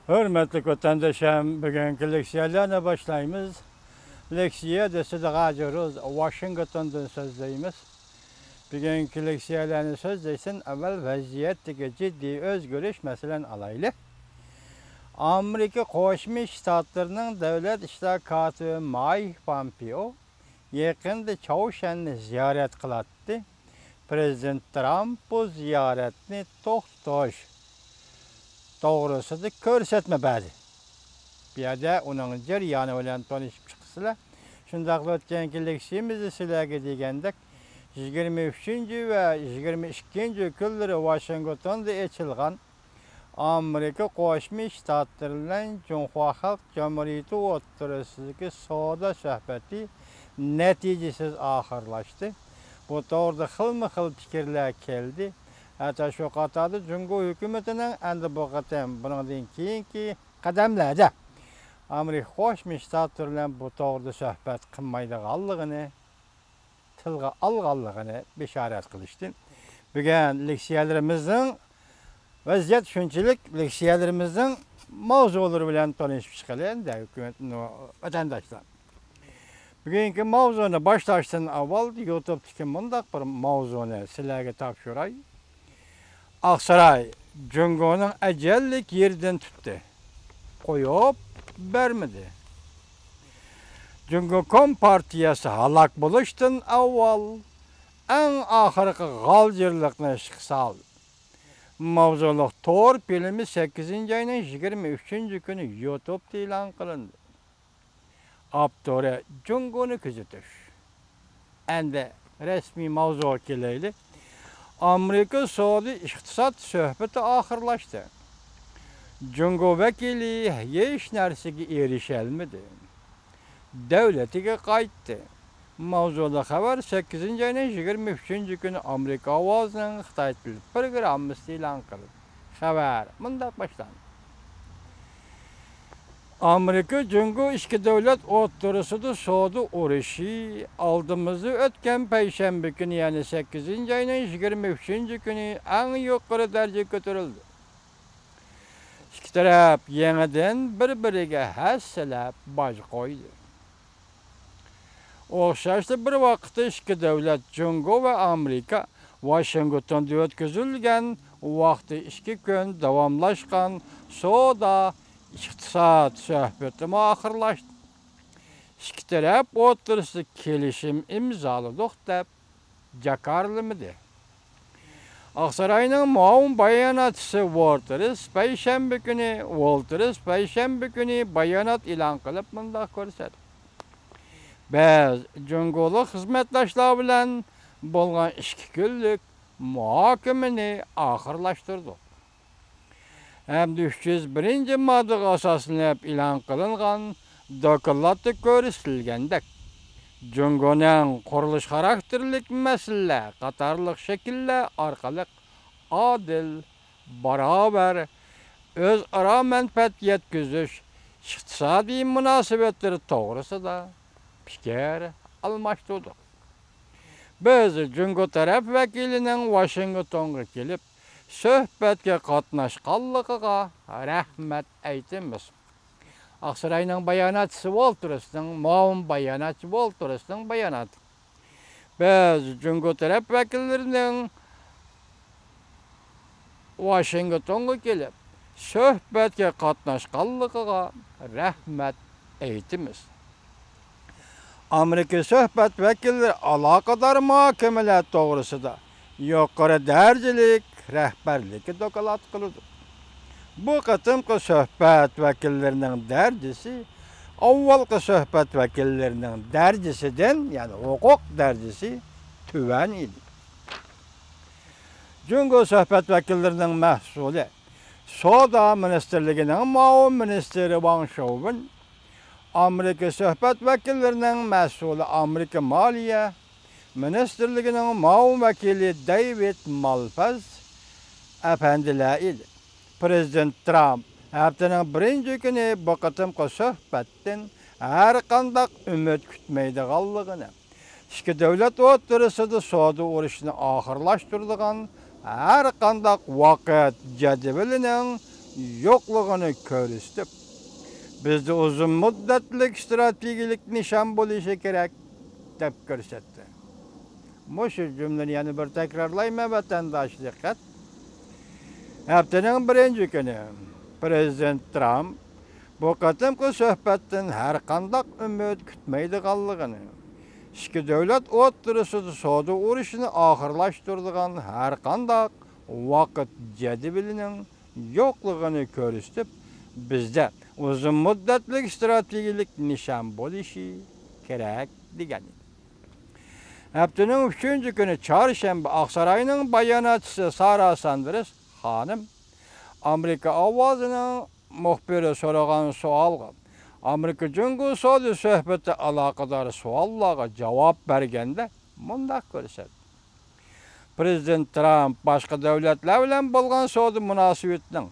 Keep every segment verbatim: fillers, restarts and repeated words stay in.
ھۆرمەتلىك ۋەتەنداشلار، بۈگۈنكى لېكسىيەلەرنى باشلايمىز. لېكسىيە دېسە، ھازىر ۋاشىنگتوندىن سۆزلەيمىز. بۈگۈنكى لېكسىيەلەرنى سۆزلەشتىن ئەۋۋەل ۋەزىيەتتىكى جىددىي ئۆزگىرىش مەسىلىنى ئالايلى. ئامېرىكا قوشما شتاتلىرىنىڭ دۆلەت ئىشلار كاتىپى مايك پامپېئو يېقىندا چاۋشيەننى زىيارەت قىلاتتى. پىرېزىدېنت ترامپ بۇ زىيارەتنى توختىتىش توغرىسىدا كۆرسەتمە بەردى. بۇ يەردە ئۇنىڭ جەريانى بىلەن تونۇشۇپ چىقىسىلەر. شۇنداقلا ئۆتكەنكى لېكسىيىمىزدە سىلەرگە دېگەندەك، يىگىرمە ئۈچىنچى ۋە يىگىرمە ئىككىنچى كۈنلىرى ۋاشىنگتوندا ئېچىلغان ئامېرىكا قوشما شتاتلىرى بىلەن جۇڭخۇا خەلق جۇمھۇرىيىتى ئوتتۇرىسىدىكى سودا سۆھبىتى نەتىجىسىز ئاخىرلاشتى. بۇ توغرىدا خىلمۇ خىل پىكىرلەر كەلدى. ھەتتا شۇ قاتاردا جۇڭگو ھۆكۈمىتىنىڭ ئەمدى بۇ قېتىم بۇنىڭدىن كېيىنكى قەدەملەردە ئامېرىكا قوشما شتاتلىرى بىلەن بۇ توغرىدا سۆھبەت قىلمايدىغانلىقىنى تىلغا ئالغانلىقىنى بېشارەت قىلىشتى. بۈگۈن لېكسىيەلىرىمىزنىڭ ۋەزىيەت شۇنچىلىك، لېكسىيەلىرىمىزنىڭ ماۋزۇلىرى بىلەن تونۇشۇپ چىقىلى، ھۆكۈمەت ۋەتەنداشلار. بۈگۈنكى ماۋزۇنى باشلاشتىن ئاۋۋال يۇتۇبتىكى مۇنداق بىر ماۋزۇنى سىلەرگە تاپشۇراي. ئاقساراي جۇڭگونىڭ ئەجەللىك يېرىدىن تۇتتى. قويۇپ بەرمىدى. جۇڭگو كومپارتىيەسى ھالاك بولۇشتىن ئاۋۋال ئەڭ ئاخىرقى غالجىرلىقنى ئىشقا سال ماۋزۇلۇق تور فىلىمى سەككىزىنچى ئاينىڭ يىگىرمە ئۈچىنچى كۈنى يۇتۇبتا ئېلان قىلىندى. ئاپتورى جۇڭگونى كۆزىتىش. ئەمدى رەسمىي ماۋزۇغا كېلەيلى. ئامېرىكا سودا ئىقتىساد سۆھبىتى ئاخىرلاشتى. جۇڭگو ۋەكىلى ھېچ نەرسىگە ئېرىشەلمىدى. دۆلىتىگە قايتتى. ماۋزۇلۇق خەۋەر سەككىزىنچى ئاينىڭ يىگىرمە ئۈچىنچى كۈنى ئامېرىكا ئاۋازىنىڭ خىتاي تىل پروگراممىسىدا ئېلان قىلىندى. خەۋەر مۇنداق باشلاندى. ئامېرىكا جۇڭگو ئىككى دۆلەت ئوتتۇرىسىدا سودا ئۇرۇشى ئالدىمىزدا ئۆتكەن پەيشەنبە كۈنى، يەنى سەككىزىنچى ئاينىڭ يىگىرمە ئۈچىنچى كۈنى ئەڭ يۇقىرى دەرىجىگە كۆتۈرۈلدى. ئىككى تەرەپ يېڭىدىن بىر-بىرىگە ھەسسىلەپ باج قويدى. ئوخشاشلا بىر ۋاقىتتا ئىككى دۆلەت جۇڭگو ۋە ئامېرىكا ۋاشىنگتوندا ئۆتكۈزۈلگەن ۋاقتى ئىككى كۈن داۋاملاشقان سودا ئىقتىساد سۆھبىتىمۇ ئاخىرلاشتى. ئىككى تەرەپ ئوتتۇرىسىدا كېلىشىم ئىمزالىدۇق دەپ جاكارلىمىدى. ئاقساراينىڭ مۇئاۋىن باياناتچىسى ۋولتېرس پەيشەنبە كۈنى، ۋولتېرس پەيشەنبە كۈنى بايانات ئېلان قىلىپ مۇنداق كۆرسەتتى. بىز جۇڭگولۇق خىزمەتداشلار بىلەن بولغان ئىككى كۈنلۈك مۇھاكىمىنى ئاخىرلاشتۇردۇق. ھەمدە ئۈچ يۈز بىرىنچى ماددىغا ئاساسلىنىپ ئېلان قىلىنغان دوكلاتتا كۆرسىتىلگەندەك، جۇڭگونىڭ قۇرۇلۇش خاراكتېرلىك مەسىلىلەر قاتارلىق شەكىللەر ئارقىلىق ئادىل، باراۋەر، ئۆزئارا مەنپەئەت يەتكۈزۈش ئىقتىسادىي مۇناسىۋەتلىرى توغرىسىدا پىكىر ئالماشتۇردۇق. بىز جۇڭگو تەرەپ ۋەكىلىنىڭ ۋاشىنگتونغا كېلىپ سۆھبەتكە قاتناشقانلىقىغا رەھمەت ئېيتىمىز. ئاقساراينىڭ باياناتچىسى ۋولتېرسنىڭ، مۇئاۋىن باياناتچى ۋولتېرسنىڭ باياناتى. بىز جۇڭگو تەرەپ ۋەكىللىرىنىڭ ۋاشىنگتونغا كېلىپ سۆھبەتكە قاتناشقانلىقىغا رەھمەت ئېيتىمىز. ئامېرىكا سۆھبەت ۋەكىللىرى ئالاقىدار مۇھاكىمىلەر توغرىسىدا يۇقىرى دەرىجىلىك رەھبەرلىككە دوكلات قىلىدۇ. بۇ قېتىمقى سۆھبەت ۋەكىللىرىنىڭ دەرىجىسى ئاۋۋالقى سۆھبەت ۋەكىللىرىنىڭ دەرىجىسىدىن، يەنى ھوقۇق دەرىجىسى تۆۋەن ئىدى. جۇڭگو سۆھبەت ۋەكىللىرىنىڭ مەسئۇلى، سودا مىنىستىرلىكىنىڭ مۇئاۋىن مىنىستىرى ۋاڭ شياۋېن، ئامېرىكا سۆھبەت ۋەكىللىرىنىڭ مەسئۇلى، ئامېرىكا مالىيە مىنىستىرلىكىنىڭ مۇئاۋىن ۋەكىلى دەيۋىد مالپاس ئەپەندىلەر ئىدى. پىرېزىدېنت ترامپ ھەپتىنىڭ بىرىنچى كۈنى بۇ قېتىمقى سۆھبەتتىن ھەرقانداق ئۈمىد كۈتمەيدىغانلىقىنى، ئىككى دۆلەت ئوتتۇرىسىدا سودا ئۇرۇشىنى ئاخىرلاشتۇرىدىغان ھەرقانداق ۋاقىت جەدۋىلىنىڭ يوقلۇقىنى كۆرسىتىپ، بىزدە ئۇزۇن مۇددەتلىك ئىستراتېگىيەلىك نىشان بولۇشى كېرەك، دەپ كۆرسەتتى. مۇشۇ جۈملىنى يەنە بىر تەكرارلايمەن، ۋەتەنداش دىققەت! ھەپتىنىڭ بىرىنچى كۈنى پىرېزىدېنت ترامپ بۇ قېتىمقى سۆھبەتتىن ھەرقانداق ئۈمىد كۈتمەيدىغانلىقىنى، ئىككى دۆلەت ئوتتۇرىسىدا سودا ئۇرۇشىنى ئاخىرلاشتۇرىدىغان ھەرقانداق ۋاقىت جەدۋىلىنىڭ يوقلۇقىنى كۆرسىتىپ، بىزدە ئۇزۇن مۇددەتلىك ئىستراتېگىيەلىك نىشان بولۇشى كېرەك، دېگەن ئىدى. ھەپتىنىڭ ئۈچىنچى كۈنى چارشەنبە ئاقساراينىڭ باياناتچىسى سارا ساندېرس خانىم ئامېرىكا ئاۋازىنىڭ مۇخبىرى سورىغان سوئالغا، ئامېرىكا جۇڭگو سودا سۆھبىتى ئالاقىدار سوئاللارغا جاۋاب بەرگەندە مۇنداق كۆرسەتتى: پىرېزىدېنت ترامپ باشقا دۆلەتلەر بىلەن بولغان سودا مۇناسىۋىتىنىڭ،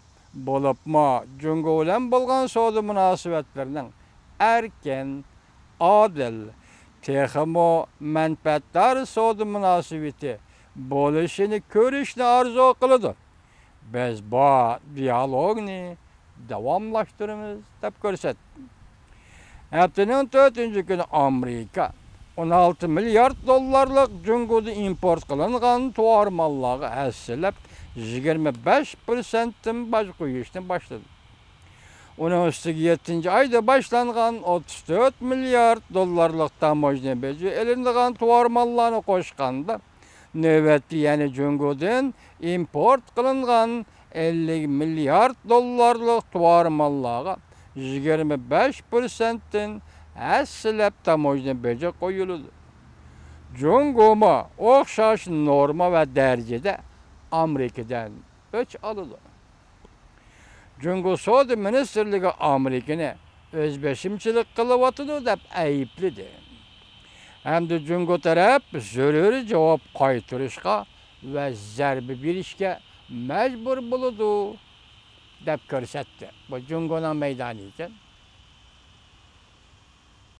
بولۇپمۇ جۇڭگو بىلەن بولغان سودا مۇناسىۋەتلىرىنىڭ ئەركىن، ئادىل، تېخىمۇ مەنپەئەتدار سودا مۇناسىۋىتى بولۇشىنى كۆرۈشنى ئارزۇ قىلىدۇ. بىز بۇ دىيالوگنى داۋاملاشتۇرىمىز، دەپ كۆرسەتتى. ھەپتىنىڭ تۆتىنچى كۈنى ئامېرىكا ئون ئالتە مىليارد دوللارلىق جۇڭگودىن ئىمپورت قىلىنغان تۇۋار ماللارغا ھەسسىلەپ يىگىرمە بەش پىرسەنتتىن باج قويۇشنى باشلىدى. ئۇنىڭ ئۈستىگە يەتتىنچى ئايدا باشلانغان ئوتتۇز تۆت مىليارد دوللارلىق تاموژنا بېجى ئېلىنىدىغان تۇۋار ماللارنى قوشقاندا، نۆۋەتتە يەنە جۇڭگودىن ئىمپورت قىلىنغان ئەللىك مىليارد دوللارلىق تۇۋار ماللارغا يىگىرمە بەش پىرسەنتتىن ھەسسىلەپ تاموژنا بېجى قويۇلىدۇ. جۇڭگومۇ ئوخشاش نورما ۋە دەرىجىدە ئامېرىكىدىن ئۆچ ئالىدۇ. جۇڭگو سودا مىنىستىرلىكى ئامېرىكىنى ئۆزبېشىمچىلىك قىلىۋاتىدۇ، دەپ ئەيىبلىدى ھەمدە جۇڭگو تەرەپ زۆرۈر جاۋاب قايتۇرۇشقا ۋە زەربە بېرىشكە مەجبۇر بولىدۇ، دەپ كۆرسەتتى. بۇ جۇڭگونىڭ مەيدانى ئىكەن.